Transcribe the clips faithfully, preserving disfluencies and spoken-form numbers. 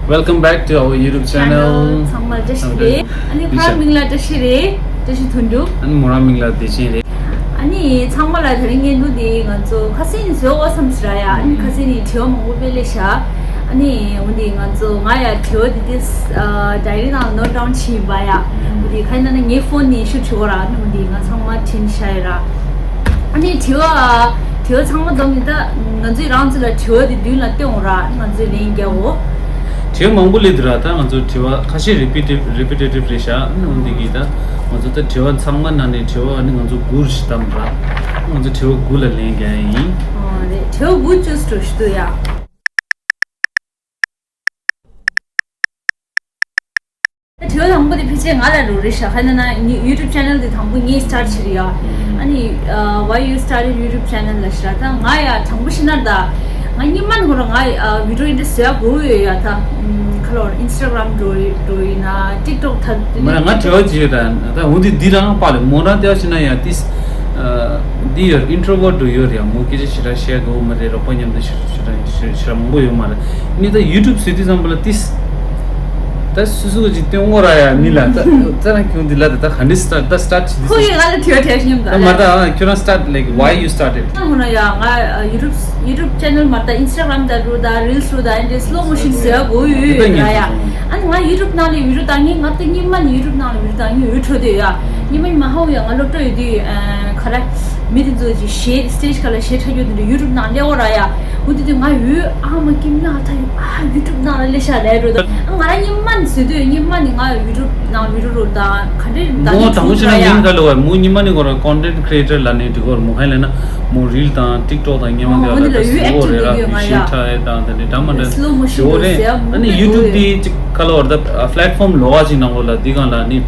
Welcome back to our YouTube channel. ཚང་མ་བཀྲ་ཤིས་བདེ་ལེགས། ཨ་ནི་ཁོ་རང་མིང་ལ་བཀྲ་ཤིས་རེད། བཀྲ་ཤིས་དོན་གྲུབ། ཨ་ནི་མོ་རང་མིང་ལ་བདེ་ཆེན་རེད། ཨ་ནི་ཚང་མ་ལ་དེ་རིང་བརྙན་ཐུང་འདི་ང་ཚོ་ཁ་སང་ནས་བཟོས་འོ་བསམ་ཟེར་ཡ། ཨ་ནི་ཁ་སང་ནས་དྲི་བ་མང་པོ་སྤེལ་ལེ་ཤ། ཨ་ནི་འོ་འདི་ང་ཚོ་ང་ཡ་དྲི་བ་འདི་ཏིས་ཌའི་རི་ནང་ནོ་ཊི་ཌའུན་བྱས་ཡིན་པ་ཡ། འོ་འདི་ཁ་ཡིན་ན་ངའི་ཕོན་ནས་ཤུ་དྲི་བ་ར། ཨ་ནི་འོ་འདི་ང་ཚང་མ་དྲན་ཤ་ཡ་ར། ཨ་ནི་དྲི་བ་དྲི་བ་ཚང་མ་བསྡོམས་ནས་ད་ང་ཚོས་རང་ཚོ་ལ་དྲི་བ་འདི་མདུན་ལ་སྟོན་འོ་ར། ཨ་ནི་ང་ཚོས་ལན་རྒྱག་འོ། དྲི་བ་མང་པོ་སླེབས་འདུག་ར། ད་ང་ཚོ་དྲི་བ་ཁ་ཤས་རི་པི་ཊིབ་རི་པི་ཊེ་ཊིབ་རེད་ཤག་ཨ་ནི་འོ་འདི་གིས་ད་ང་ཚོ་ད་དྲི་བ་ཚང་མ་ནང་ནས་དྲི་བ་ཨ་ནི་ང་ཚོ་དགུ་ཞིག་བདམས་ར། ང་ཚོ་དྲི་བ་དགུ་ལ་ལན་རྒྱག་ཡ་ཡིན། ཨོ་རེད། དྲི་བ་དགུ་ཅུས་འགྲོ་ཞུ་འདུག་ཡ། དྲི་བ་དང་པོ་དེ་ཕལ་ཆེར་ང་ལ་རུ་རེད་ཤག་ཁ་ན་ན་ཡུ་ཊུབ་ཆེ་ནལ་དེ་དང་པོ་ངས་སི་ཊར་བྱེད་རེད་ཡ། ཨ་ནི་why you started YouTube channel ལ་ཤི་ར། ད་ང་ཡ་དྲང་པོ་ཤི་ན་ད་ང་སྔོན་མ་ནས་ཁོ་རང་ང་བི་ཌི་ཡོ་ཨེ་ཌིཊ་བཟོ་ཡ་གོ་ཡོད་ཡ། ད་ཁ་ལོར་ཨིན་སི་ཊ་གྷ་རམ་འགྲོ་ཡི་འགྲོ་ཡིན་ན་ཊིག་ཊོག་ཐ་མ་ར་ང་དྲི་བ་ཅིག་ཡོད། ད་ད་འོ་འདི་འདི་རང་པ་ལ་མོ་རང་དེ་བ་ཤི་ན་ཡ་ཏིས་འདི་ཡོད་ཨིན་ཊྲོ་ཝར་འགྲོ་ཡོད་རེད་ཡ། མོ་སྐད་ཆ་ཞེ་དྲག་བཤད་དགོས་མ་རེད། རོགས་པ་མཉམ་དུ་ཞེ་དྲག་ཞེ་དྲག་མང་པོ་ཡོད་མ་རེད། ནི་ད་ཡུ་ཊུབ་བཟོས་དུས་ཙམ་པ་ལ་ཏིས་ད་སུ་སུ་ག་ཅིག་སྟོན་དགོས་ར་ཡ། མི་ལ་ད་ད་རང་ཁྱོད་འདི་ལ་ད་ད་ག་འདྲི་སི་ཊར་ད་སི་ཊར་བྱེད་ཁོ་དུས་ཡི་ང་ལ་དྲི་བ་དྲིས་སྙམ་ད་ད་མ་ད་ཁྱོད་རང་སི་ཊར་ལའིཀ་why you started ད་ཧོ་ན་ཡ་ང་ཡུ་ཊུབ་ཡུ་ཊུབ་ཆེ་ནལ་མ་ད་ཨིན་སི་ཊ་གྷ་རམ་ད་རུ་ད་རིལ་སི་རུ་ད་ཨེ་འདྲི་སི་ལོ་མོ་ཤན་བཟོ་ཡ་གོ་ཡོད་ཡོད་ད་ཡ། ཨ་ནི་ང་ཡུ་ཊུབ་ནང་ལ་བི་ཌི་ཡོ་བཏང་ངེས་ང་ད་སྔོན་མ་ནས་ཡུ་ཊུབ་ནང་ལ་བི་ཌི་ཡོ་བཏང་ངེས་ཡོད་འཕྲོ་དེ་ཡ། སྔོན་མ་ཡིན་མ་ཧ་ཡ་ང་སློབ་གྲྭ་ཡོད་དུས་ཁ་ར་མི་དེ་ཚོ་ཅིག་གཞས་སི་ཊེ་ཇི་ཁ་ལ་གཞས་འཁྲབ་རྒྱུ་དེ་འདྲ་ཡུ་ཊུབ་ནང་སླེབས་འོ་ར་ཡ། འོ་དེ་དུས་ང་ཡོད་ཨ་མ་ཀིམ་ན་ད་ཡོད་ཨ་ཡུ་ཊུབ་ནང་ལ་སླེབས་ཤག་ལས་འགྲོ་ད། ང་རང་སྔོན་མ་ནས་བཟོས་དུས་སྔོན་མ་ནས་ང་ཡུ་ཊུབ་ནང་བི་ཌི་ཡོ་རོལ་དང་ག་འདྲ་ད་མོ་ནི་དྲང་པོ་བྱས་ན་ཡ་མིང་ག་ལོ་བ་མོ་སྔོན་མ་ནས་ཁོ་ར་ཀོན་ཊེན་ཊི་ཁི་རི་ཨེ་ཊར་ལ་ནས་འགྲིག་གོ་ར། མོ་ཧ་ལས་ན་མོ་རིལ་དང་ཊིག་ཊོག་དང་སྔོན་མ་འོ་འདི་ལ་ཡོད་ཨེག་ཊིབ་འགྲོ་གི་ཡོད་ང་ཡ། སི་ལོ་མོ་ཤན་འགྲོ་ཟེར་ཡ་མོ་ཨ་ནི་ཡུ་ཊུབ་འདི་ཅིག་ག་ལོ་བར་ད་པི་ལེཊ་ཕོམ་ལོགས་ཀ་ཅིག་ནང་ལོགས་ལ་འདི་གང་ལ་ནི་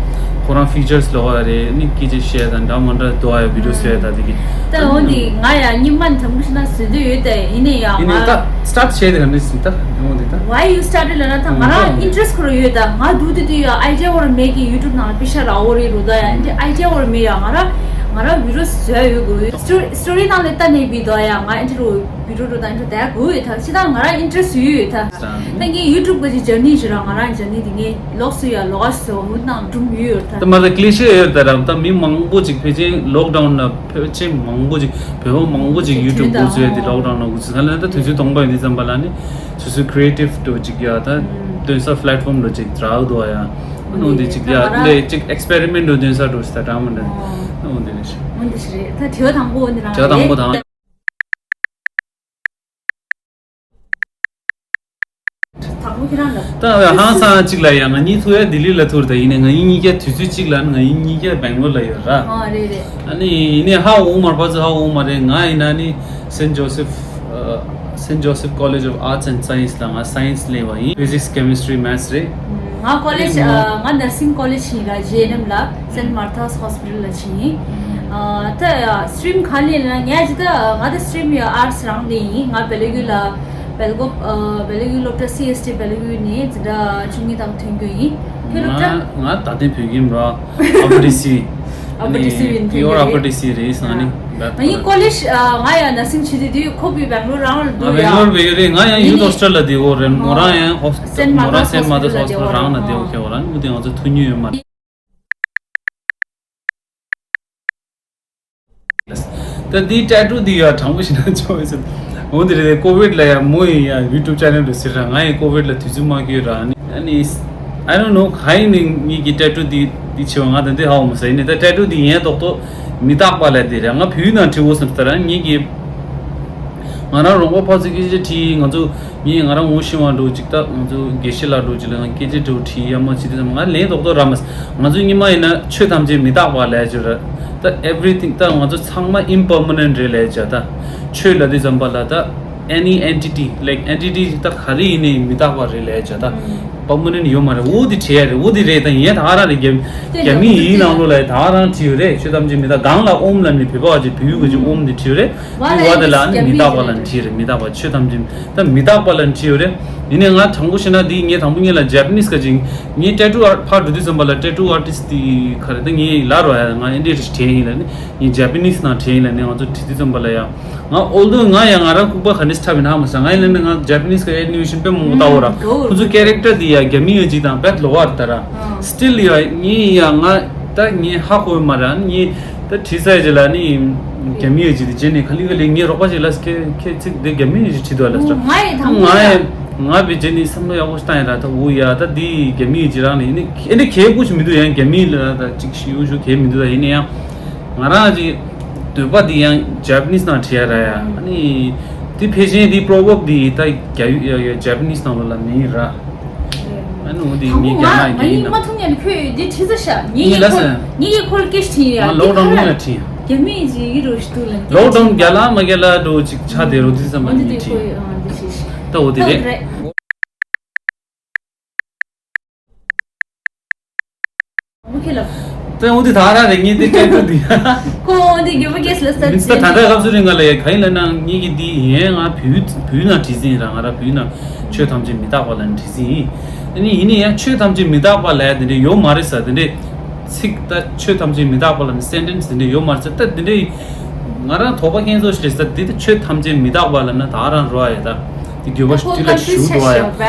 ཁོ་རང་ཕི་ཅར་སི་ལོགས་ཀ་རེད། ནི་སྐད་ཆ་བཤད་དང་འདྲ་མ་འདྲ་འདུག་ཨ་ཡ་བི་ཌི་ཡོ་བཟོ་ཡ་ད་འདི་གི་ད་འོ་འདི་ང་ཡ་སྔོན་མ་ནས་དྲང་པོ་བཤད་ན་བཟོ་འདོད་ཡོད་དེ་ཡིན་ནའི་ཡ་ཡིན་ནའི་ད་ང་སི་ཊར་ཊི་བྱས་དེ་ག་འདྲ་ཞིག་ད་འོ་འདི་ད་Why you started ལབ་ན་ད་ང་རང་ཨིན་ཊི་རེ་སི་ཊི་ཁོ་རང་ཡོད། ད་ང་སྡུག་དེ་དུས་ཡ་ཨའི་ཌི་ཡ་ཁོ་རང་མེད་གི་ཡུ་ཊུབ་ནང་ལ་པི་ཤ་ར་འོ་རེད་རོ་ད་ཡ་འདི་ཨའི་ཌི་ཡ་ཁོ་རང་མེད་ཡ། ང་རང་ང་རང་བི་ཌི་ཡོ་བཟོ་ཡ་ཡོད་དགོས་ཡོད། སི་ཊོ་རི་སི་ཊོ་རི་ནང་ལ་ལྟ་ནས་བི་དོ་ཡ་ང་ཨིན་ཊི་རེ་སི་ཊི་བི་ཌི་ཡོ་འགྲོ་དང་འགྲོ་དེ་གོ་ཡོད་ད། ཅི་ད་ང་རང་ཨིན་ཊི་རེ་སི་ཊི་ཡོད་ཡོད་ད། ད་ངས་ཡུ་ཊུབ་གི་ཅི་ཇར་ནི་ཞིག་ར་ང་རང་ཇར་ནི་དེ་ངས་ལོག་སུ་ཡ་ལོག་ཨ་སུ་འུ་ནང་སྒྲུང་ཡོད་ཡོད་ད། ད་མ་ད་ཀི་ལི་ཤེ་ཡོད་ད་ར། ད་མི་མང་པོ་ཅིག་ཕལ་ཆེར་ལོག་ཌའུན་ན་ཕལ་ཆེར་མང་པོ་ཅིག་བོད་པ་མང་པོ་ཅིག་ཡུ་ཊུབ་འགོ་ཚུགས་ཡ་དེ་ལོག་ཌའུན་ན་འགོ་ཚུགས་ས་ལ་ད་དུས་ཚོད་སྟོང་པ་ཡིན་དུས་ཙམ་པ་ལ་ནི་སོ་སོའི་ཁི་རི་ཨེ་ཊིབ་འགྲོ་ཅིག་ཡ་ད་སྟོན་ས་པི་ལེཊ་ཕོམ་འགྲོ་ཅིག་དྲག་འདུག་ཡ། ཨ་ནི་འོ་འདི་ཅིག་ཡ་ལས་ཅིག་ཨེག་སི་པེ་རི་མེན་ཊི་འགྲོ་སྟོན་ས་འགྲོ་ས་ད་འདྲ་མ་འདྲ་འོ་འདི་རེད། འོ་འདི་ཞིག་རེད། ད་དྲི་བ་དང་པོ་འོ་འདི་རང་དྲི་བ་དང་པོ་རེད། དང་། དང་པོ་ཁྱེད་རང་ལ། ད་ཧང་སང་གཅིག་ལ་ཡ་ང་གཉིས་ཐུག་ཡ་ལྡི་ལི་ལ་ཐུག་རེད། ད་ཡིན་ནའི་ང་གཉིས་གཉིས་ཀ་དུས་ཚོད་གཅིག་ལ་ང་གཉིས་གཉིས་ཀ་སྦེང་ལོར་ལ་ཡོད་ར། ཨ་རེད་རེད། ཨ་ནི་ཡིན་ནའི་ཧ་འོང་མ་རེད། ཕར་ཚུར་ཧ་འོང་མ་རེད། ང་ཡིན་ན་ནི་སེན་ཇོ་སེབ་སེན་ཇོ་སེབ་ཀོ་ལེཇ་ཨོཕ་ཨར་ཊི་ཨེན་ཌི་སའེན་ས་ལ་ང་སའེན་ས་ལེན་པ་ཡིན། ཕི་ཛིག་སི་ཀེ་མི་སི་ཊི་རི་མེ་ཐི་སི་རེད། ང་ཀོ་ལེཇ་ང་ནར་སིང་ཀོ་ལེཇ་ཡིན་ར། ཇེ་ཨེན་ཨེམ་ལ། སེན་མར་ཐཱ་སི་ཧོ་སི་པི་ཊལ་ལ་ཕྱིན་ཡིན། ཨ་ད་ཡ་སི་ཊི་རིམ་ག་ལེན་ལ་ངས་ཇི་ད་ང་ད་སི་ཊི་རིམ་ཡ་ཨར་ཊི་སི་རང་ལེན་ཡིན། ང་བེ་ལ་གུ་ལ་བེ་ལ་གུ་ཨ་བེ་ལ་གུ་སློབ་གྲྭ་སི་ཨེས་ཊི་བེ་ལ་གུ་ནས་འཛིན་གྲྭ་བཅུ་གཉིས་དང་ཐོན་རྒྱུ་ཡིན། ཁྱོད་སློབ་གྲྭ། ང་ད་ལྟའི་བོད་ཁྱིམ་ར། ཨ་པར་ཌི་སི། ཨ་པར་ཌི་སི་ཡིན། ཐོན་རྒྱུ་ཡོར་ཨ་པར་ཌི་སི་རེད་ཟེར་ནི། ང་ཡིན་ཀོ་ལེཇ་ང་ཡ་ནར་སིང་བྱེད་དུས་དུས་ཁོ་བོས་བེང་ལོར་རང་ལ་འདུག་ཡ། བེང་ལོར་བེ་ཡོད་རེད། ང་ཡང་ཡུ་ཐི་ཧོ་སི་ཊེལ་ལ་བསྡད་ཡོད་རེད། མོ་རང་ཡང་ཧོ་སི་ཊེལ་མོ་རང་སེན་མར་ཐཱ་སི་ཧོ་སི་པི་ཊལ་རང་ལ་བསྡད་ཡོད་ཁྱེད་རང་ནི་དེ་ང་ཚོ་ཐུག་མྱོང་ཡོད་མ་རེད། ད་འདིའི་ཊེ་ཊུ་འདི་ཡ་དྲང་པོ་ཞིག་ན་ཆོག་ཟེར། འོ་འདི་རེད། ཀོ་བིཌ་ལ་ཡ་མོ་ཡིན་ཡ་ཡུ་ཊུབ་ཆེ་ནལ་འདྲ་ཟེར་ར། ང་ཡི་ཀོ་བིཌ་ལ་དུས་ཚོད་མ་འཁྱོལ་ར་ནི། ཨ་ནི་I don't know གང་ཡིན་ནི་ངེད་ཀྱི་ཊེ་ཊུ་འདི་འདི་ཆེ་བ་ང་ད་འདི་ཧ་འོང་མ་ས་ཡིན་ནི། ད་ཊེ་ཊུ་འདི་ཡན་ཏོག་ཏོ་མི་རྟག་པ་ལ་འདི་རེད། ང་བོད་ཡིག་ནང་བྲིས་འོ་བསམ་ས་ར། ངེད་ཀྱི་ང་རང་རོང་པ་ཕར་ཚུར་སྐད་ཆ་དྲིས། ང་ཚོ་ངས་ང་རང་ངོ་ཤེས་པ་འདྲ་ཅིག་ད་ང་ཚོ་དགེ་བཤེས་ལགས་འདྲ་ཅིག་ལ་ང་སྐད་ཆ་འདྲ་དྲིས་ཡ་མ་བྱེད་དུས་ཙམ་ང་ལན་ཏོག་ཏོ་རག་མ་སོང་། ང་ཚོ་སྔོན་མ་ཡིན་ན་ཆོས་ཐམས་ཅད་མི་རྟག་པ་ལས་བྱུང་ར། ད་everything ད་ང་ཚོ་ཚང་མ་impermanent རེད་ལས་བྱ། ད་ཆོས་ལ་དུས་ཙམ་པ་ལ་ད་any entity like entity ད་ག་རེ་ཡིན་ནའི་མི་རྟག་པ་རེད་ལས་བྱ། ད་ པར་མ་ནན་ཡོད་མ་རེད། འོ་དེ་བྲིས་ཡ་རེད། འོ་དེ་རེད། ད་ཡིན་ཡ་ད་ག་རང་རེད། རྒྱ་རྒྱ་མི་ཡིན་ནང་ལོགས་ལ་ཡ་ད་ག་རང་བྲིས་ཡོད་རེད། ཆོས་ཐམས་ཅད་མི་རྟག་གང་ལ་ཨོམ་ལབ་ནས་བོད་པ་བ་ཅིག་བོད་ཡིག་གི་ཅིག་ཨོམ་དེ་བྲིས་ཡོད་རེད། བ་ལ་བ་དེ་ལ་ནི་མི་རྟག་པ་ལབ་ནས་བྲིས་རེད། མི་རྟག་པ། ཆོས་ཐམས་ཅད་ད་མི་རྟག་པ་ལབ་ནས་བྲིས་ཡོད་རེད། ཡིན་ནའི་ང་དྲང་པོ་བཤད་ན་དེ་ངས་དང་པོ་ངེད་ལ་ཇེ་པ་ནིས་ག་ཅིག་ངས་ཊེ་ཊུ་ཨར་ཕར་འགྲོ་དུས་ཙམ་པ་ལ་ཊེ་ཊུ་ཨར་ཊིསི་དེ་ག་རེ་ད་ངས་ལབ་རོགས་ཡ། ང་ཨེ་འདྲས་བྲིས་ཡིན་ལབ་ནི། ངས་ཇེ་པ་ནིས་ནང་བྲིས་ཡིན་ལབ་ནི། ང་ཚོ་བྲིས་དུས་ཙམ་པ་ལ་ཡ། ང་ཨོལ་དོ་ང་ཡང་ང་རང་ལྐུགས་པ་ག་ནས་འཁྲབ་ཡིན་ཧ་མ་སང་། ང་ཡིན་ལབ་ན་ང་ཇེ་པ་ནིས་གི་ཨེ་ནི་མེ་ཤན་དཔེ་མང་པོ་ལྟ་བོ་ར། ཁོ་ཚོ་ཀེ་རེག་ཊར་དེ་ཡ་རྒྱ་མི་ཡོད་ཅིག་དང་བེད་ལོ་བར་ད་ར། སི་ཊིལ་ཡ་ངས་ཡ་ང་ད་ངས་ཧ་གོ་མ་ར། ངས་ད་བྲིས་ཚར་རྗེས་ལ་ནི་རྒྱ་མི་ཡོད་ཅིག་དེ་རྗེས་ནས་ག་ལེ་ག་ལེ་ངའི་རོགས་པ་ཅིག་ལ་ཁྱེད་ཁྱེད་ཚིག་དེ་རྒྱ་མི་ཡོད་ཅིག་བྲིས་འདུག་ལ་ཟེར། ང་ཡི་དང་པོ་ང་ཡ་ང་བི་རྗེས་ནས་བསམ་བློ་ཡག་པོ་ཞིག་བཏང་ཡ་ར། ད་འུ་ཡ་ད་དེ་རྒྱ་མི་ཡོད་ཅིག་རང་ནས་ཡིན་ནི་ཨེ་འདྲ་གལ་པོ་ཞིག་མི་འདུག་ཡང་རྒྱ་མི་ལ་ད་ཅིག་ཤི་ཡོང་ཤོག་གལ་མི་འདུག་ད་ཡིན་ནའི་ཡང་། ང་རང་གི་འདོད་པ་འདི་ཡང་ཇེ་པ་ནིས་ནང་བྲིས་ཡ་ར་ཡ། ཨ་ནི་འདི་ཕལ་ཆེར་འདི་པོ་རོ་བརབ་འདི་ད་རྒྱ་ཡུལ་ཡ་ཡ་ཇེ་པ་ནིས་ནང་ལོགས་ལ་མེད་ར། ཨ་ནི་འོ་འདི་ངའི་རྒྱ་ནག་གི་ཡིན་ནམ། མ་ཐུང་ཡ་ཁོས་འདི་བྲིས་ས་ཤ། ངའི་ངའི་ལ་ཁོལ་ངའི་ཁོལ་སྐད་ཆ་དྲིས་ཡ། ང་ལོག་ཌའུན་ངོས་ལ་དྲིས་ཡ། རྒྱ་མི་ཡིན་ཅིག་ཡིན་རོ་ཞིག་འདུག་ལ། ལོག་ཌའུན་རྒྱ་ལ་མ་རྒྱ་ལ་འགྲོ་ཅིག་ཆ་དེ་རོ་འདི་བསམ་པ་ངའི་དྲིས་ཡ། ད་འོ་དེ་རེད། ད་འོ་དེ་ད་ར་རེ་ངས་དེ་སྤྲད་ཐུབ་དེ། ཁོ་འོ་དེ་རྒྱུ་མ་སྐྱེས་ལ་ས་མིན་ད་ད་ལྟ་སྐབས་སུ་རིང་ང་ལ་ཡ་ག་ཡིན་ལ་ན་ངས་ཀྱི་འདི་ཡན་ང་བོད་བོད་ནང་བྲིས་ཟིན་ར། ང་ར་བོད་ནང་ཆོས་ཐམས་ཅད་མི་རྟག་པ་ལ་བྲིས་ཟིན་ཡིན། ཨ་ནི་ཡིན་ནའི་ཡང་ཆོས་ཐམས་ཅད་མི་རྟག་པ་ལ་ཡ་དེ་འདྲས་ཡོད་མ་རེད་ས། དེ་འདྲས་ཚིག་ད་ཆོས་ཐམས་ཅད་མི་རྟག་པ་ལ་ནི་སེན་ཊེན་སི་དེ་འདྲས་ཡོད་མ་རེད་ས། ད་དེ་འདྲས། ང་རང་དོགས་པ་ཁེངས་སོ་ཞེས་ཟེར་དེ་དེ་ཆོས་ཐམས་ཅད་མི་རྟག་པ་ལབ་ན་ད་རང་རོ་ཨ་ཡ་ད་དེ་འགྱོད་པ་ཞིག་དེ་ལ་ཞུ་འགྲོ་ཨ་ཡ།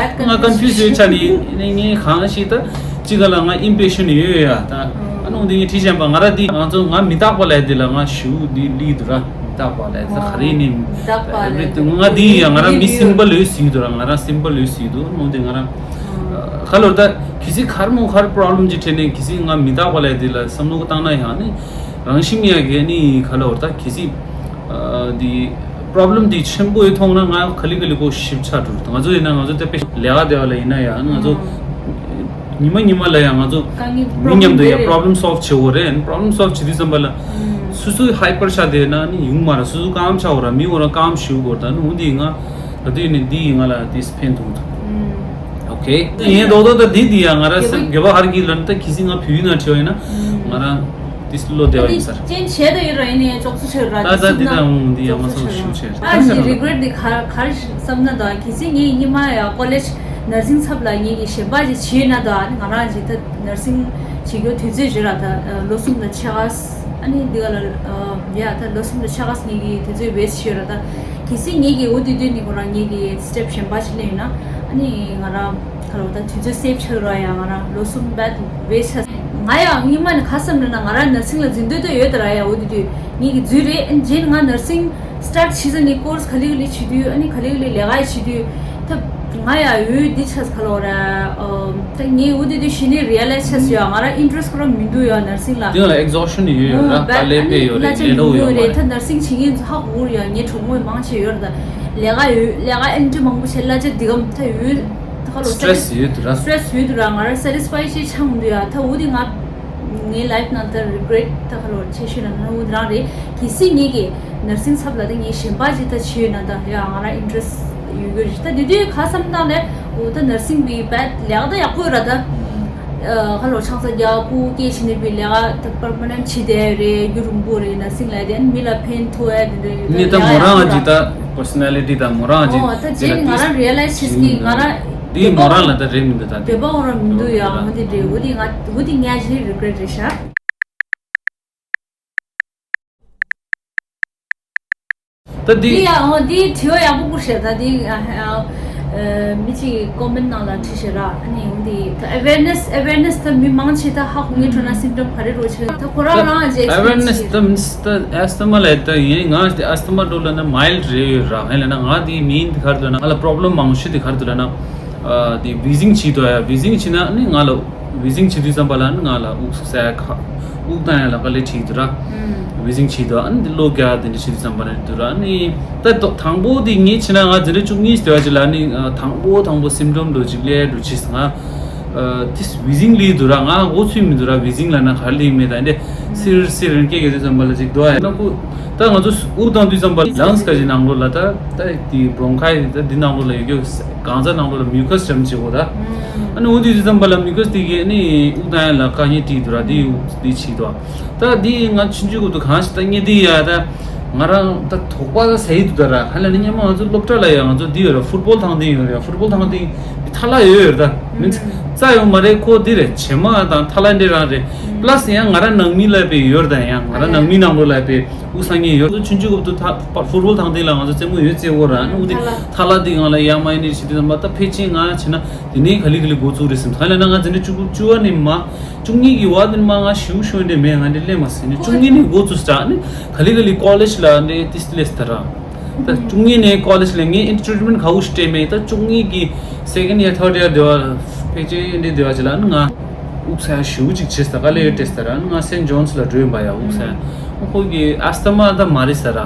ང་ཀོན་ཕིའུ་ཟི་ཡོད་ཆ་ནི་ངས་གང་ཞིག་ད་ཅི་ག་ལ་ང་ཨིམ་པེ་ཤན་ཡོད་ཡ་ད། ཨ་ནི་འོ་དེ་ངས་བྲིས་བཞག་པ་ང་ར་དེ་ང་ཚོ་ང་མི་རྟག་པ་ལབ་དེ་ལ་ང་ཞུ་དེ་ལི་འདུག་ར། མི་རྟག་པ་ལབ་ད་ག་རེ་ནི་ང་དེ་ཡ་ང་ར་མི་སིམ་པལ་ཡོད་སྲིད་འདུག་ར། ང་ར་སིམ་པལ་ཡོད་སྲིད་འདུག་ཨ་ནི་འོ་དེ་ང་ར་ཁ་ལོར་ད་གི་སི་ཁར་མོ་ཁར་པོ་རོབ་ལེམ་ཅིག་འཕྲད་ནས་གི་སི་ང་མི་རྟག་པ་ལབ་དེ་ལ་བསམ་བློ་བཏང་ན་ཡང་ནི། རང་བཞིན་ཡ་གི་ནི་ག་ལ་བར་ད་གལ་སྲིད་འདི་པོ་རོབ་ལེམ་འདི་ཆེན་པོ་ཡོད་མཐོང་ན་ང་ག་ལེ་ག་ལེ་ཁོ་ཞིབ་ཆ་འགྲོ། ང་ཚོ་ཡིན་ན་ང་ཚོ་དེ་དཔེ་ལས་ཀ་དེ་བ་ལ་ཡིན་ན་ཡང་ང་ཚོ་ཉི་མ་ཉི་མ་ལ་ཡང་ང་ཚོ་དཀའ་ངལ་མི་མཉམ་དུ་ཡང་པོ་རོབ་ལེམ་སོལབ་བྱེད་འོ་རེད། པོ་རོབ་ལེམ་སོལབ་བྱེད་དུས་ཙམ་པ་ལ་སུ་སུ་ཧའི་པར་ཆགས་བསྡད་ན་ནི་ཡོང་མ་རེད། སུ་སུ་ཀམ་ཆགས་འོ་ར། མི་འོ་ར་ཀམ་ཞུ་དགོས་རེད། ད་ནི་འོ་འདི་ང་ག་དུས་ནི་འདི་ཡིན་ང་ལ་དེ་ཕན་ཐོགས་འདུག་ཨོ་ཁེ། ཡིན་མདོག་མདོག་ད་འདི་འདི་ཡང་ང་ར་སེམས་འགྱོད་པ་ཧར་གྱིས་ལོན་ད་གི་སི་ང་བོད་ཡིག་ནང་བྲིས་པ་ཡིན་ན་ང་རང་དེ་བློ་བདེ་བ་ཡིན་ས་རེད། ཅན་བྱས་ད་ཡོད་ར། ཡིན་ནའི་ཅོག་ཙེ་ཆེ་ར། ད་ད་འདི་ད་འོང་འདི་ཡང་མ་སོང་ཞུ་ཆེ་རེད། ཨ་ཞིག་རི་གྷི་རེཊ་འདི་ག་རེ་ག་རེ་བསམ་ན་ད་གི་སི་ངའི་ཉི་མ་ཡ་ཀོ་ལེཇ་ནར་སིང་ཚབ་ལ་ངའི་གི་གཞན་པ་ཅིག་བྱས་ན་ད་ང་རང་ཅིག་ད་ནར་སིང་བྱེད་རྒྱུ་དུས་ཚོད་བྱེད་ར། ད་ལོ་གསུམ་དང་ཕྱེད་ཀ་ཨ་ནི་འདི་ག་ལ་ཡ་ད་ལོ་གསུམ་དང་ཕྱེད་ཀ་ངའི་གི་དུས་ཚོད་ཝེ་སི་ཊི་བྱས་ར། ད་གལ་སྲིད་ངེད་ཀྱི་འོ་དེ་དུས་ནི་ཁོ་རང་ངེད་ཀྱི་སི་ཊེབ་གཞན་པ་ཞིག་ལེན་ཡོད་ན་ཨ་ནི་ང་རང་ཁ་ལོ་ད་དུས་ཚོད་སེབ་ཆགས་ར་ཡ། ང་རང་ལོ་གསུམ་བེད་ཝེ་སི་ཊི་ཆགས། ང་ཡང་སྔོན་མ་ནས་ག་བསམ་ན་ང་རང་ནར་སིང་ལ་འཛུལ་འདོད་ད་ཡོད་ད་ར་ཡ། འོ་དེ་དུས་ངེད་ཀྱི་འཛུལ་རེད། ཨ་ནི་རྗེས་ནས་ང་ནར་སིང་སི་ཊར་ཊི་བྱས་ཙང་ངས་ཀོར་སི་ག་ལེ་ག་ལེ་བྱེད་དུས་ཨ་ནི་ག་ལེ་ག་ལེ་ལས་ཀ་ཡི་བྱེད་དུས་ད་ང་ཡ་འོ་དེ་ཆགས་ཁ་ལོ་ར། ད་ངས་འོ་དེ་དུས་གཞི་ནས་རི་ཡ་ལའི་ཛི་བྱས་སོང་ཡ། ང་རང་ཨིན་ཊི་རེ་སི་ཊི་ཁོ་རང་མི་འདུག་ཡ་ནར་སིང་ལ། དེ་ལ་ཨེག་ཟོ་ཤན་ཡོད་ཡོད་ར། དཀའ་ལས་དཔེ་ཡོད་རེད། ལས་སླ་པོ་ཡོད་མ་རེད། ད་ནར་སིང་བྱེད་མཁན་ཚོ་ཧ་གོ་གི་ཡོད། ངའི་གྲོགས་མོ་མང་ཆེ་ཡོད་རེད། ད་ལས་ཀ་ཡོད། ལས་ཀ་ཨེ་འདྲ་མང་པོ་བྱེད། གླ་ཆ་འདི་གམ་ད་ཡོད། ད་ཁ་ལོ་སི་ཊི་རེ་སི་ཡོད་དུ་ར། སི་ཊི་རེ་སི་ཡོད་དུ་ར། ང་རང་སེ་ཊི་སི་ཕའི་ཅིག་ཆགས་མི་འདུག་ཡ། ད་འོ་དེ་ང་ངའི་ལའིཕ་ནང་ད་རི་གྷི་རེཊ་ད་ཁ་ལོ་ཆེ་ཤོས་ན་ད་འོ་དེ་རང་རེད། གལ་སྲིད་ངེད་ཀྱི་ནར་སིང་ཚབ་ལ་ད་ངས་གཞན་པ་ཅིག་ད་བྱས་ཡོད་ན་ད་ཡ་ང་རང་ཨིན་ཊི་རེ་སི་ཡོད་རྒྱུ་རེད། ད་དེ་དུས་ཁ་བསམ་སྟངས་ལས་འོ་ད་ནར་སིང་བི་བེད་ལས་ཀ་ད་ཡག་པོ་ཡོད་ར། ད་ཁ་ལོ་ཆང་ས་རྒྱག་སྐུ་སྐྱེ་བྱེད་ནས་བི་ལས་ཀ་ད་པར་མ་ནན་ཊི་བྱེད་བསྡད་ཡོད་རེད། རྒྱུན་རིང་པོ་རེད། ནར་སིང་ལས་དེ་མི་ལ་ཕན་ཐོགས་ཡ་དེ་འདྲ་ཡོད། ངས་ད་མོ་རང་ང་ཅིག་ད་པར་སོ་ན་ལི་ཊི་ད་མོ་རང་ང་ཅིག་ཨོ་ད་རྗེས་ནས་ང་རང་རི་ཡ་ལའི་ཛི་བྱེད་ཀྱི་ང་རང་དེ་མོ་རང་ལ་ད་རེད་མི་འདུག་ད་དེ་འདོད་པ་འོ་ར་མི་འདུག་ཡ། འོ་དེ་འདྲ་འོ་དེ་ང་འོ་དེ་ངས་ཞེ་རི་གྷི་རེཊ་རེད་ཤག་ད་འདི། འདི་ཡ་འོ་འདི་དྲི་བ་ཡག་པོ་བསྐུར་ཤག་ད་འདི་ཨ་ཨ་མི་གཅིག་གིས་ཀོ་མེན་ཊི་ནང་ལ་བྲིས་ཤག་ར། ཨ་ནི་འོ་འདི་ད་ཨ་ཝེར་ནེ་སི་ཨ་ཝེར་ནེ་སི་ད་མི་མང་ཆེ་ད་ཧ་གོ་ངེས་འགྲོ་ན་སིམ་ཊོམ་ག་རེ་རོ་ཆེ་ད་ཁོ་རང་རང་ཨ་ཝེར་ནེ་སི་ད་མི་སི་ད་ཨེ་སི་ཐ་མ་ལ་ད་ཡིན། ང་ཨེ་སི་ཐ་མ་འགྲོ་ལ་ན་མའིལ་ཌི་རེ་ཡོད་ར། ཧེ་ལ་ན་ང་འདི་མིན་འདི་ག་རེ་འདུག་ལ་ན་ང་ལ་པོ་རོབ་ལེམ་མང་ཤོས་འདི་ག་རེ་འདུག་ལ་ན་ཨ་འདི་ཝི་ཛིང་བྱེད་དོ་ཡ། ཝི་ཛིང་བྱེད་ན་ཨ་ནི་ང་ལ་ཝི་ཛིང་བྱེད་དུས་ཙམ་པ་ལ་ནི་ང་ལ་དབུགས་སུ་ས་ཁ་དབུགས་བཏང་ཡ་ལ་དཀའ་ལས་འཕྲད་ཀྱི་འདུག་ར། ཝི་ཛིང་བྱེད་དུས་ཨ་ནི་འདི་གློ་རྒྱག་དེ་འདྲ་བྱེད་དུས་ཙམ་པ་ལ་འདུག་ར། ཨ་ནི་ད་དོ་དང་པོ་དེ་ངས་བྱས་ན་ང་འཛིན་གྲྭ་བཅུ་གཉིས་དེ་བ་ཅིག་ལ་ནི་དང་པོ་དང་པོ་སིམ་ཊོམ་འགྲོ་ཅིག་ལས་འགྲོ་ཅིག་ང་ ཨ་དེ་ཝི་ཟིང་ལི་འདུག་ར། ང་འགོ་ཚུགས་མི་འདུག་ར། ཝི་ཟིང་ལ་ན་ག་རེ་ལི་མེད། ད་འདི་སིར་སིར་རན་སྐད་གི་དུས་ཙམ་པ་ལ་ཅིག་འདུག་ཨ། ཡིན་ན་ཁོ་ད་ང་ཚོ་དབུགས་བཏང་དུས་ཙམ་པ་ལངས་ཀ་ཅིག་ནང་ལོགས་ལ་ད་ད་དེ་བྷོང་ཁའི་ད་འདི་ནང་ལོགས་ལ་ཡོད་རྒྱུ་གང་ཟག་ནང་ལོགས་ལ་མིའུ་ཁས་འཇམ་བྱེད་གོ་ད། ཨ་ནི་འོ་དུས་དུས་ཙམ་པ་ལ་མིའུ་ཁས་དེ་གི་ཨ་ནི་དབུགས་བཏང་ཡ་ལ་དཀའ་ངལ་འཕྲད་འདུག་ར། དེ་དབུགས་དེ་བྱེད་དོ། ད་འདི་ང་ཆུང་ཆུང་གི་འདུག་གང་ཞིག་ད་ངས་འདི་ཡ་ད་ང་རང་ད་དོགས་པ་ཟ་ཡི་འདུག་ད་ར། ཧ་ལས་ནི་སྙམ་མ། ང་ཚོ་སློབ་གྲྭ་ལ་ཡ་ང་ཚོ་འདི་ཡོད་ར། ཕུཊ་བོལ་ཐང་སྟེང་ཡོད་ར། ཕུཊ་བོལ་ཐང་སྟེང་འདི་ཐ་ལ་ཡོད་ཡོད་ད། མིན་རྩ་ཡོད་མ་རེད། ཁོ་འདི་རེད། བྱེ་མ་དང་ཐ་ལ་འདྲེ་རང་རེད། པ་ལ་སི་ཡང་ང་རང་ནང་མི་ལ་པའི་ཡོད་ད། ཡང་ང་རང་ནང་མི་ནང་ལོགས་ལ་པའི་དབུགས་སང་ངེ་ཡོད། ང་ཚོ་ཆུང་ཆུང་གི་འདུག་ད་ཕུཊ་བོལ་ཐང་སྟེང་ལ་ང་ཚོ་རྩེད་མོ་ཡོད་རྩེད་འོ་ར། ཨ་ནི་འོ་དེ་ཐ་ལ་འདི་ང་ལ་ཡ་མ་ཡིན་ནི་ཞིག་དུས་ཙམ་པ་ད་ཕལ་ཆེར་ང་བྱས་ན་དེ་ནས་ག་ལི་ག་ལི་འགོ་བཙུགས་རེད་སེམས། ཧ་ལས་ན་ང་འཛིན་གྲྭ་བཅུ་དགུ་བཅུ་བ་ནས་མ། བཅུ་གཉིས་ཀྱི་བར་དེ་མ་ང་ཞིའུ་ཤོན་དེ་མེད། ང་འདི་སླེབས་མ་ཟིན་ནི། བཅུ་གཉིས་ནས་འགོ་བཙུགས་ས་ནི་ག་ལི་ག་ལི་ཀོ་ལེཇ་ལ་འདི་ཏིས་སླེབས་ས་ར། ད་བཅུ་གཉིས་ནས་ཀོ་ལེཇ་ལ་ངས་ཨིན་ཊྲི་ཊི་ཊི་མེན་ཊི་ག་འུ་ཤི་སྤྲད་མེད། ད་བཅུ་གཉིས་ཀྱི་སེ་ཀེན་ཌི་ཡར་ཐར་ཌི་ཡར་དེ་བ་ཕལ་ཆེར་འདི་དེ་བ་ཅི་ལ་ནི་ང་དབུགས་ས་ཞིའུ་ཅིག་བྱེད་ས་ག་ལེ་ཡོད་སྤྲད་ས་ར། ནི་ང་སེན་ཇོན་སི་ལ་འགྲོ་ཡིན་པ་ཡ། དབུགས་ས་ཁོ་གི་ཨས་ཐ་མ་ད་མ་རེད་ས་ར།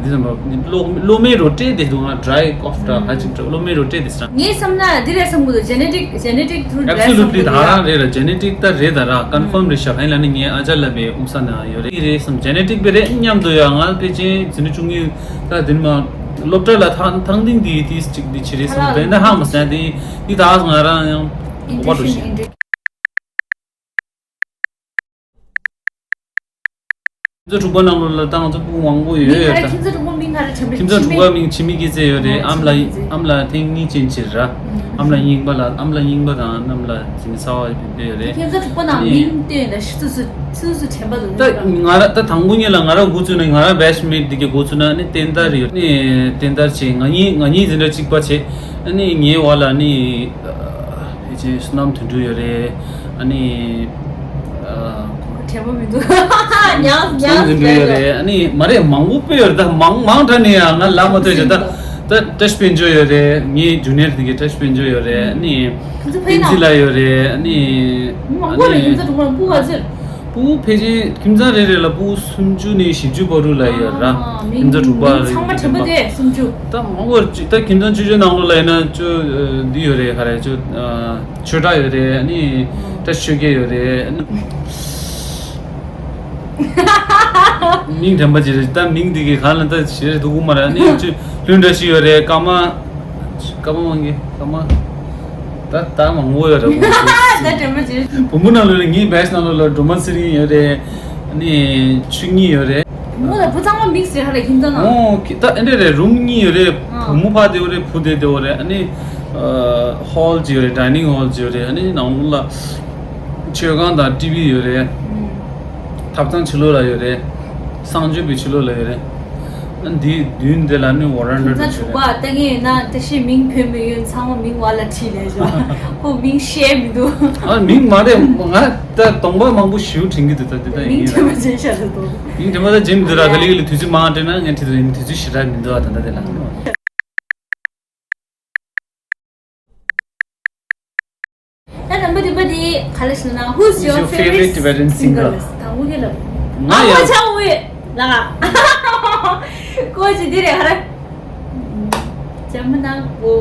འདི་ཙམ་པ་གློ་གློ་མེ་རོ་སྤྲད་དེ་འདུག་ང་ཌ་རའི་ཀོ་ཕི་འདྲ་ཧ་ཅིག་འདྲ་གློ་མེ་རོ་སྤྲད་དེ་ས་ར། ངས་བསམ་ན་འདི་རེད་བསམ་གི་འདུག་ཇེ་ནེ་ཊིག་ཇེ་ནེ་ཊིག་ཐུར་རེད་བསམ་གི་ཨེབ་སོ་ལུ་ཊི་ལི་འདུག་ད་ཡ། རང་རེད་ར། ཇེ་ནེ་ཊིག་ད་རེད་ད་ར། ཀོན་ཕརམ་རེད་ཤག་ཧ་ལ་ནི་ངའི་ཨ་ཅག་ལ་བའི་དབུགས་ས་ན་ཡོད་རེད། ཡིན་རེད་བསམ། ཇེ་ནེ་ཊིག་པའི་རེད་སྙམ་འདུག་ཡ། ང་ཕལ་ཆེར་འཛིན་གྲྭ་བཅུ་གཉིས་ད་འདི་མ་སློབ་གྲྭ་ལ་ཐང་ཐང་ཐིང་འདི་དེ་གཅིག་འདི་བྱེད་རེད་བསམ། དེ་འདྲ་ཧ་མ་སོང་། དེ་འདི་ད་ང་རང་ཡང་ཨོ་བ་འགྲོ་ཤི། ཁྱིམ་ཚང་དྲུག་པ་ནང་ལོགས་ལ་ད་ང་ཚོ་ཕྲུ་གུ་མང་པོ་ཡོད་ཡོད་ད། ཁྱིམ་ཚང་དྲུག་པ་མིང་ག་རེ་བྱམས་པའི་ཁྱིམ་ཚང་དྲུག་པ་མིང་འཆི་མེད་སྐྱིད་ཚལ་ཡོད་རེད། ཨ་མ་ལ་ཨ་མ་ལ་ཐེངས་གཉིས་ཅན་ཅིག་ར། ཨ་མ་ལ་རྙིང་པ་ལ་ཨ་མ་ལ་རྙིང་པ་དང་ཨ་མ་ལ་ཇི་མི་ཚ་བ་ཡོད་ཡོད་རེད། ཁྱིམ་ཚང་དྲུག་པ་ནང་མིང་བཏོན་ཡོད་ན་ཤི་ཚུ་སུ་སུ་སུ་དྲན་པ་འདུག་ད་ང་ར་ད་དང་པོ་ཉིད་ལ་ང་ར་འགོ་ཚུགས་ནས་ང་ར་བེ་ཆི་མེཊ་འདི་གའི་འགོ་ཚུགས་ན་ནི་བསྟན་དར་ཡོད་ནི་བསྟན་དར་བྱས། ང་གཉིས་ང་གཉིས་འཛིན་གྲྭ་གཅིག་པ་བྱས། ཨ་ནི་ངའི་བར་ལ་ནི་ཕལ་ཆེར་བསོད་ནམས་དོན་གྲུབ་ཡོད་རེད། ཨ་ནི་ཨ། དྲན་པ་མི་འདུག་ཉག་ཉག་བསོད་ནམས་དོན་གྲུབ་ཡོད་རེད། ཨ་ནི་མ་རེད། མང་པོ་དཔེ་ཡོད་རེད། ད་མང་མང་དྲགས་ནས་ཡང་ང་ལབ་མ་ཐུབ་ཅིག་ད་ད་བཀྲ་ཤིས་དཔལ་འབྱོར་ཡོད་རེད། ངའི་ཇུ་ནི་ཡར་དེ་གའི་བཀྲ་ཤིས་དཔལ་འབྱོར་ཡོད་རེད། ཨ་ནི་ཁྱིམ་ཚང་ཕ་ཡི་ནང་ཏིན་ཙི་ལགས་ཡོད་རེད། ཨ་ནི་མང་པོ་རེད། ཁྱིམ་ཚང་དྲུག་པ་ལ་སྤུ་ག་ཚོད། སྤུ་གུ་ཕལ་ཆེར་ཁྱིམ་ཚང་རེ་རེ་ལ་སྤུ་གུ་སུམ་ཅུ་ནས་བཞི་བཅུ་བར་དུ་ལ་ཡོད་ར། ཨ་ཁྱིམ་ཚང་དྲུག་པ་མིང་ཚང་མ་དྲན་པ་དེ་སུམ་ཅུ། ད་མང་པོ་ཅིག་ད་ཁྱིམ་ཚང་བཅུ་བཅུ་ནང་ལོགས་ལ་ཡིན་ན་ཅོ་འདི་ཡོད་རེད། ག་རེ་ཅོ་ཆོས་གྲགས་ཡོད་རེད། ཨ་ནི་བཀྲ་ཤིས་ཆོས་རྒྱལ་ཡོད་རེད། ཨ་ནི་མིང་དྲན་པ་ཅིག་རེད། ད་མིང་འདི་གི་ག་ལ་ད་ཞེ་རེ་འདུག་གི་མ་རེད། ཨ་ནི་ཅོ་ལྷུན་བཀྲ་ཤིས་ཡོད་རེད། ཀརྨ་ཀརྨ་དབང་གིས་ཀརྨ། ད་ད་མང་པོ་ཡོད་རེད། ད་དྲན་པ་ཅིག་བུ་མོ་ནང་ལོགས་ལ་ངའི་བེ་ཆི་ནང་ལོགས་ལ་སྒྲོལ་མ་ཚེ་རིང་ཡོད་རེད། ཨ་ནི་ཆོས་ཉིད་ཡོད་རེད། བུ་མོ་དང་བུ་ཚང་མ་མིག་སེར་ཧ་ལས་ཁྱིམ་ཚང་ནང་། ཨོ་ད་ཨེ་འདྲ་རེད། རུམ་གཉིས་ཡོད་རེད། ཨ་བུ་མོ་ཕ་དེ་ཡོད་རེད། བུ་དེ་དེ་ཡོད་རེད། ཨ་ནི་ཧོལ་ཅིག་ཡོད་རེད། ཌའི་ནིང་ཧོལ་ཅིག་ཡོད་རེད། ཨ་ནི་ནང་ལོགས་ལ་མཆོད་ཁང་དང་ཊི་ཝི་ཡོད་རེད། ཐབ་ཚང་ཕྱི་ལོགས་ལ་ཡོད་རེད། གསང་སྤྱོད་པའི་ཕྱི་ལོགས་ལ་ཡོད་རེད། ཨ་འདིའི་མདུན་དེ་ལ་ནི་ཝེ་རན་ཌ་ཁྱིམ་ཚང་དྲུག་པ་ལྟ་མཁན་ཡོད་ན་བཀྲ་ཤིས་མིང་བོས་མི་ཡོད། ཚང་མ་མིང་བར་ལ་བྲིས་ལས་ཤོག་ཁོ་མིང་ཤེས་མི་འདུག་ཨ་མིང་མ་རེད། ང་ད་གདོང་པ་མང་པོ་ཞེ་པོ་དྲན་གྱི་འདུག་ད་དེ་ད་མིང་ཡིན་དྲན་པ་ཅན་ཤར་འདུག་མིང་དྲན་པ་ད་ཅན་མི་འདུག་ར། ག་ལེ་ག་ལེ་དུས་ཚོད་མང་དྲན་ན་ངས་ཁྲིད་དུ་ཡིན། དུས་ཚོད་ཞེ་དྲག་མི་འདུག་ཨ་ད་ད་དེ་ལ། ད་རྣམ་པ་འདི་པ་འདི་ག་ལ་ཞིག་ན། Who's your favorite singer? དང་པོ་ཁྱེད་ལ། ང་ཡ། ཨ་ཆང་ཝེ་ལ། ཀོ་ཅི་འདི་རེད་ཧ་ར། ཇམ་མ་ན་གོ།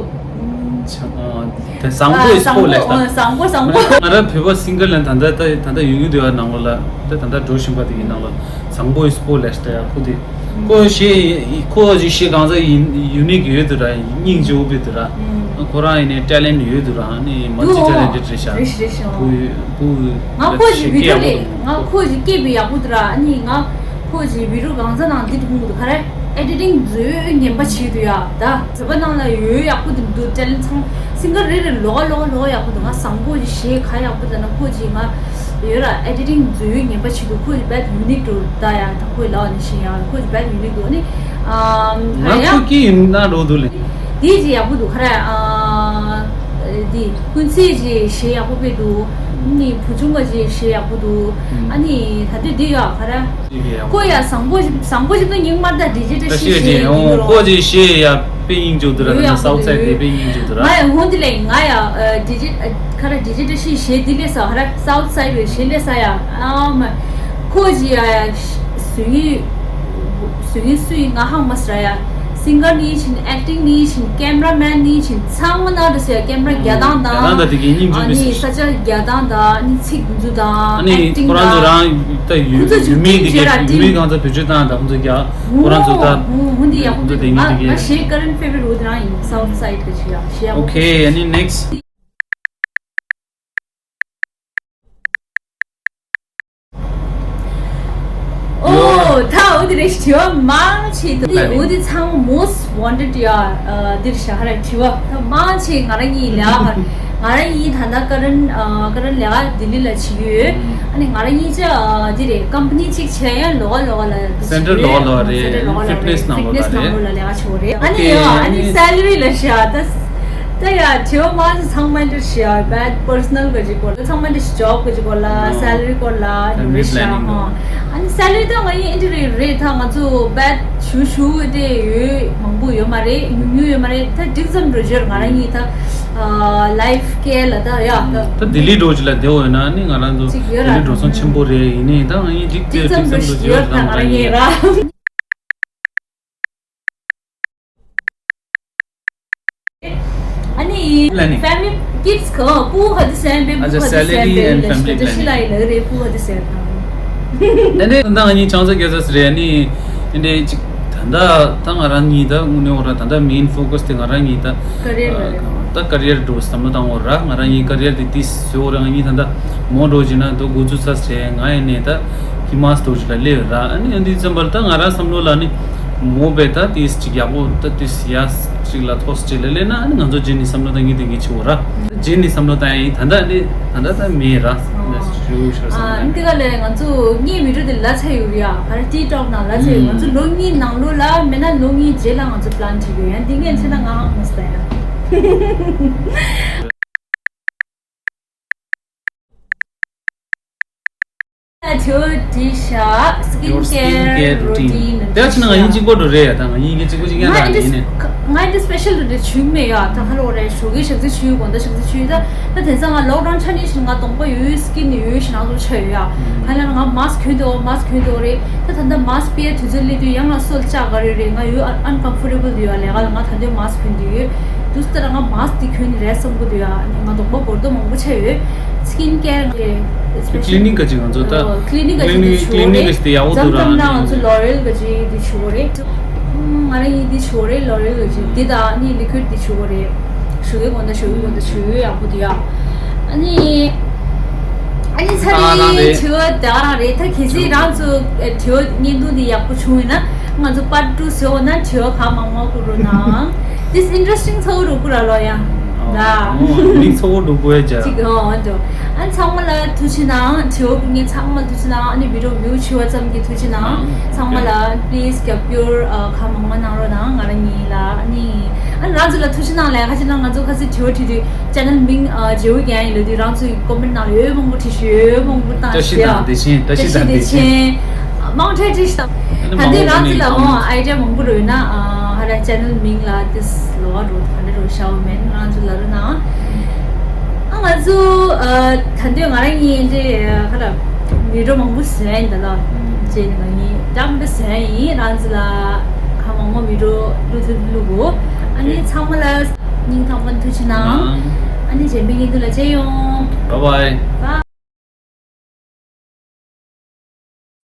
ཆ་ཨ། ད་བཟང་པོ་ཨ་is cool བཟང་པོ་ལས་ད། ཨ་བཟང་པོ་བཟང་པོ། ང་རང་བོད་པ་སིང་གར་ལ་ད་ལྟ་ད་ད་ལྟ་ཡོང་གི་འདུག་ཨ་ནང་ལོགས་ལ། ད་ད་ལྟ་འགྲོ་བཞིན་པ་དེ་གི་ནང་ལོགས་བཟང་པོ་is cool ལས་ད་ཡ་ཁོ་དེ། ཁོ་ཞེ་ཁོ་ཞེ་གང་ཟག་ཡིན་ཡུ་ནིག་ཡོད་དུ་ར། སྙིང་རྗེ་བོ་དུ་ར། ཁོ་རང་ཡིན་ནའི་ཊེ་ལེན་ཡོད་དུ་ར། ནི་མལ་ཊི་ཊེ་ལེན་ཊེཌ་རེད་ཤག་རེད་ཤག་རེད་ཤག་བུ་བུ་ང་ཁོ་ཞེ་བི་ཌི་ཡོ་ལས་ང་ཁོ་ཞེ་སྐད་པའི་ཡག་པོ་དུ་ར། ནི་ང་ཁོ་ཞེ་བི་ཌི་ཡོ་གང་ཟག་ནང་འདི་དུ་མོ་དུ་ག་རེ་ཨེ་ཌི་ཊིང་མཛོད་ངན་པ་བྱེད་དུ་ཡ། ད་བོད་པ་ནང་ལ་ཡོད་ཡག་པོ་དུ་འདུག་ཊེ་ལེན་ཊེཌ་ཚང་སིང་གར་རེ་རེ་ལོག་ལོག་ལོག་ཡག་པོ་དུ། ང་བཟང་པོ་ཞེ་ག་ཡག་པོ་དུ་ན་ཁོ་ཞེ་ང་ཡོད་ར་ཨེ་ཌི་ཊིང་མཛོད་ངན་པ་བྱེད་དུ། ཁོ་ཞེ་བེད་ཡུ་ནིག་དུ་ད་ཡ། ད་ཁོས་ལབ་ནི་ཤེས་ཡ། ཁོ་ཞེ་བེད་ཡུ་ནིག་དུ་ནི། ཨ་ང་ཡ་ཁོ་སྐྱིད་ཡིན་ན་འགྲོ་འདུག་ལེ། དེ་ཅི་ཡག་པོ་འདུག་ག་ར། ཨ་དེ་ཀུན་གསལ་གྱི་གཞས་ཡག་པོ་དཔེ་འདུག་ནི་བུ་ཆུང་བ་གྱི་གཞས་ཡག་པོ་འདུག་ཨ་ནི་ད་དུས་འདི་ཡག་ག་ར། ཁོ་ཡ་བཟང་པོ་བཟང་པོ་ཞིག་ཏུ་སྙིང་དམར་ད་ཌི་ཇེ་བཀྲ་ཤིས་གཞས་ཡིན་ནོ། ཁོ་གྱི་གཞས་ཡ་དཔེ་སྙིང་རྗེ་འདུག་ར། ཡོད་ཡག་པོ་སའུ་ཐི་སའེ་ཌི་དཔེ་སྙིང་རྗེ་འདུག་ར། ང་ཡ་ཧོན་དེ་ལས་ང་ཡ་ཌི་ཇེ་ག་ར་ཌི་ཇེ་བཀྲ་ཤིས་གཞས་འདི་ལས་ས་ག་ར་སའུ་ཐི་སའེ་ཌི་གཞས་ལས་ས་ཡ། ཨ་མ་ཁོ་གྱི་ཡ་བཟོ་ཡིན་བཟོ་ཡིན་སུ་ཡིན་ང་ཧང་མ་སི་ར་ཡ། སིང་གར་ནི་ཕྱིན། ཨེག་ཊིང་ནི་ཕྱིན། ཀེམ་ར་མེན་ནི་ཕྱིན། ཚང་མ་ན་འདྲ་ཟེར། ཀེམ་ར་རྒྱག་སྟངས་དང་། རྒྱག་སྟངས་དང་དེ་གའི་སྙིང་རྗེ་ཨ་ནི་ས་ཆ་རྒྱག་སྟངས་དང་། ཨ་ནི་ཚིག་འདི་ཚོ་དང་། ཨ་ནི་ཨེག་ཊིང་ཁོ་རང་ཚོ་དང་རང་ད་ཡུལ་ཁོ་ཚོ་ཡུལ་མི་དེ་ཅིག་གའི་ཡུལ་མི་གང་ཚོ་བེད་སྤྱོད་བཏང་དང་ཁོ་ཚོ་རྒྱག་ཁོ་རང་ཚོ་ད་ཧུང་ཧུང་འདི་ཡག་པོ་ཁོ་ཚོ་འདུག་དེ་ང་སྙིང་རྗེ་ང་གི་ཞེ་ཀ་རན་ཕེ་ཝ་རིཊ་འོ་དེ་རང་ཡིན། སའུ་ཐི་སའིཌ་གི་ཆུ་ཡག་ཞེ་ཡག་པོ། ཨོ་ཁེ། ཨ་ནི་ནེག་སི་ཊི། ཨོ། ད་འོ་དེ་རེད། དྲི་བ་མང་ཆེ་འདུག་འོ་དེ་ཚང་མ་most wanted ཡ། འདིར་ཤ་ཧ་ར་དྲི་བ་ད་མང་ཆེ་ང་རང་གཉིས་ལ་ཧ། ང་རང་གཉིས་ད་ལྟ་ཀ་རན་ཀ་རན་ལས་ཀ་ལྡི་ལི་ལ་བྱེད་ཀྱི་ཡོད། ཨ་ནི་ང་རང་གཉིས་ཅག་འདི་རེད། ཀམ་པ་ནི་གཅིག་བྱས་ཡང་ལོགས་ལོགས་ལ་སེན་ཊར་ལོགས་ལོགས་རེད། སེན་ཊར་ལོགས་ལོགས་རེད། ཕི་ཊི་ནེ་སི་ནང་ལོགས་ལ་ཕི་ཊི་ནེ་སི་ནང་ལོགས་ལ་ལས་ཀ་བྱེད་ཀྱི་ཡོད་རེད། ཨ་ནི་ཡ་ཨ་ནི་སེ་ལ་རི་ལ་ཤ་ད། ད་ཡ་དྲི་བ་མང་ཆེ་ཚང་མ་འདྲ་ཞིག་ཡ་བད་པར་སོ་ནལ་ག་ཅིག་སྐོར་ལ་ཚང་མ་འདྲ་ཞིག་ཇོབ་ག་ཅིག་སྐོར་ལ་ཨོ། སེ་ལ་རི་སྐོར་ལ་འདྲ་ཕེ་མི་ལི་ཤ་པི་ལེ་ནིང་ཧོ། ཨ་ནི་སེ་ལ་རི་ད་ང་ཡི་ཨིན་ཊར་བིའུ་རེད། ད་ང་ཚོ་བད་ཞུ་ཞུ་དེ་ཡོད་མང་པོ་ཡོད་མ་རེད། ཉུང་ཉུང་ཡོད་མ་རེད། ད་འགྲིག་ཙམ་འགྲོ་རྒྱུར་ང་རང་གཉིས་ད་ལའིཕ་སྐྱེལ་ལ་ད་ཡ་ད་ལྡི་ལི་འགྲོ་ཅིག་ལ་བསྡད་འོ་ཡོད་ན་ནི་ང་རང་ཚོ་ཅིག་ཡོད་ལྡི་ལི་ར་འགྲོ་སོང་ཆེན་པོ་རེད། ཡིན་ནའི་ད་ང་ཡི་འགྲིག་འགྲིག་ཙམ་འགྲོ་རྒྱུར་ད་ང་རང་གཉིས་ར། ཨ་ནི། ལ་ནི། ཕེ་མི་ལི་ཀིཌ་སི་གང་སྤུ་གུ་ག་དུས་ཟེར་བས། སྤུ་གུ་ག་དུས་ཟེར་བས་ལ་ཞིག་ད་ཤི་ལ་ཡི་ལ་རེད། སྤུ་གུ་ག་དུས་ཟེར་དང་། ཨ་ནི་ད་ང་གཉིས་ཆང་ས་རྒྱག་ས་རེད། ཨ་ནི་ཨ་ནི་ཅིག་ད་ད་ད་ང་རང་གཉིས་ད་དངོས་གནས་འོ་ར་ད་ད་མེན་ཕོ་ཀ་སི་དེ་ང་རང་གཉིས་ད་ཀ་རི་ཡར་ལ་རེད། ད་ཀ་རི་ཡར་འགྲོ་བསམ་བློ་བཏང་འོ་ར། ང་རང་གཉིས་ཀ་རི་ཡར་དེ་དེ་བཟོ་འོ་ར། ང་གཉིས་ད་ད་མོ་འགྲོ་བྱས་ན་ད་འགོ་འཛུགས་ཚར་རེད། ང་ཡིན་ནའི་ད་ཧི་མ་ལ་ཡ་འགྲོ་བྱས་ལ་སླེབས་ར། ཨ་ནི་ཨ་ནི་འདི་ཙམ་པར་ད་ང་རང་བསམ་བློ་ལ་ནི། མོ་བས་ད་ཏིས་ཅིག་ཡག་པོ་ད་ཏིས་ཡ་ཅིག་ལ་ཐོག་ཅིག་ལ་ལས་ན་ཨ་ནི་ང་ཚོ་རྗེས་ནི་བསམ་བློ་ད་ངེས་དེ་ངེས་ཆེ་བོ་ར། རྗེས་ནི་བསམ་བློ་ད་ཡིན་ད་ད་ནི་ད་ད་ད་མེད་ར། ཞུ་ཞུ་ས་ཨ་ནི་དེ་ག་ལས་ང་ཚོ་ངའི་བི་ཌིའོ་དེ་ལ་ཚ་ཡོད་ཡ། ག་རེ་ཊིག་ཊོག་ནང་ལ་ཚ་ཡོད། ང་ཚོ་ལོ་གཉིས་ནང་ལོ་ལ་མེད་ན་ལོ་གཉིས་རྗེས་ལ་ང་ཚོ་པི་ལན་བྱེད་དགོས་ཡ། འདི་ངས་ཚེ་ན་ང་ཧང་མ་སྟ་ཡ། ཐོ་དི་ཤ་སི་ཀིན་ཀེར་རུ་ཊིན། དེ་ཕྱིན་ན་ང་གཉིས་གཅིག་པོ་འགྲོ་རེད་ཡ། ད་ང་གཉིས་ཀྱི་གཅིག་པོ་གཅིག་ཡང་ང་རག་ཨིན་ཡིན་ནས། ང་ཨིན་སི་པེ་ཤལ་རུ་ཊིན་བྱུང་མེད་ཡ། ད་ཁ་ལོ་རེད་ཞོགས་ཀས་ཞག་ཚི་ཆུ་དགོང་དག་ཞག་ཚི་ཆུ་ད། ད་དེང་སང་ང་ལོག་ཌའུན་ཆ་ནས་ཤིན་ང་གདོང་པ་ཡོད་སི་ཀིན་ཡོད་ཤིན་ང་ཚོ་ཆ་ཡོད་ཡ། ཁ་ལ་ང་མཱ་སི་ཀི་གྱོན་དེ་འོ་མཱ་སི་ཀི་གྱོན་དེ་འོ་རེད། ད་ད་ད་མཱ་སི་ཀི་པའི་དུས་ཚོད་སླེབས་དུས་ཡང་ང་སོལ་ལྕགས་ག་རེ་རེད། ང་ཡོད་ཨན་ཀམ་ཕོར་ཊེ་བལ་འདུག་ཡ། ལས་ཀ་ལ་ང་ད་འདོད་མཱ་སི་ཀི་གྱོན་དེ་ཡོད། དུས་ལྟར་ང་མཱ་སི་ཀི་དེ་གྱོན་ནི་རེད་བསམ་གི་འདུག་ཡ། ང་གདོང་པ་འབོར་དོ་མང་པོ་ཆ་ཡོད། སི་ཀིན་ཀེར་ང་རེད། ཀི་ལི་ནིང་ག་ཅིག་ང་ཚོ་ད། ཨོ་ཀི་ལི་ནིང་ག་ཅིག་ཀི་ལི་ནིང་ག་ཅིག་དེ་ཡག་པོ་འདུག་ར། ཙམ་ཙམ་ན་ང་ཚོ་ལོ་རེལ་ག་ཅིག་དེ་ཆུ་བོ་རེད། ང་རང་ཡིན་དེ་ཆུ་བོ་རེད། ལོ་རེལ་ག་ཅིག་དེ་དང་ནི་ལི་ཁུ་ཌི་དེ་ཆུ་བོ་རེད། ཞོགས་ཀས་དགོང་དག་ཞོགས་ཀས་དགོང་དག་ཆུ་བོ་ཡག་པོ་དེ་ཡ། ཨ་ནི། ཨ་ནི་ཚ་རེད། དྲི་བ་དེ་ག་རང་རེད། ད་གལ་སྲིད་རང་ཚོ་དྲི་བ་བརྙན་ཐུང་དེ་ཡག་པོ་བྱུང་ཡོད་ན་ང་ཚོ་པར་ཊུ་བཟོ་འོ་ན་དྲི་བ་ག་མང་མང་བསྐུར་རོགས་གནང་། This interesting ཚ་བོ་རུ་བསྐུར་ར་ལོ་ཡ། ད། ཨོ་ནི་ཚ་བོ་རུ་བསྐུར་ཡ་ཅིག་ཨོ་འགྲོ། ཨ་ཚང་མ་ལ་ཐུགས་རྗེ་གནང་། དྲི་བ་བསྐུར་མཁན་ཚང་མ་ལ་ཐུགས་རྗེ་གནང་། ཨ་ནི་བི་ཌིའོ་བིའུ་བྱས་པ་ཙམ་གྱིས་ཐུགས་རྗེ་གནང་། ཚང་མ་ལ་པི་ལི་སི་རྒྱབ་སྐྱོར་ག་མང་མང་གནང་རོགས་གནང་། ང་རང་གཉིས་ལ་ཨ་ནི། ཨ་ནི་རང་ཚོ་ལ་ཐུགས་རྗེ་གནང་ལས་ཁ་ཅིག་ན་ང་ཚོ་ཁ་སང་དྲི་བ་དྲིས་དུས་ཅེ་ནལ་མིང་ཇེའུ་རྒན་ཡིན་ལབ་དུས་རང་ཚོ་ཡི་ཀོ་མེན་ཊི་ནང་ལ་འོས་མང་པོ་བྲིས་ཤོད། འོས་མང་པོ་བཏང་ཤོད། བཀྲ་ཤིས་དང་བདེ་ཆེན། བཀྲ་ཤིས་དང་བདེ་ཆེན། མང་ཁྲལ་བྲིས་ཤོད། ད་ལྟའི་རང་ཚོ་ལ་འོང་ཨའི་ཌི་ཡ་མང་པོ་རོལ་ན་ཧ་ར་ཅེ་ནལ་མིང་ལ་དེ་ལོ་རོ་ག་འདྲ་རོ་ཤའོ་མེན་རང་ཚོ་ལ་རོ་ན། ཨ་ང་ཚོ་ད་ལྟའི་ང་རང་གཉིས་འདི་ཧ་ར་བི་ཌིའོ་མང་པོ་བཟོས་ཡིན་ད་ལ། རྗེས་ནས་ང་གཉིས་འགྲམ་པ་བཟོས་ཡིན། རང་ཚོ་ལ་ག་མང་མང་བི་ཌིའོ་བླུག་ཐུབ་བླུག་གོ། ཨ་ནི་ཚང་མ་ལ་སྙིང་ཐག་པ་ནས་ཐུགས་རྗེ་གནང་། ཨ་ནི་གཞན་པའི་བརྙན་ཐུང་ལ་མཇལ་ཡོང་། Bye bye. Bye.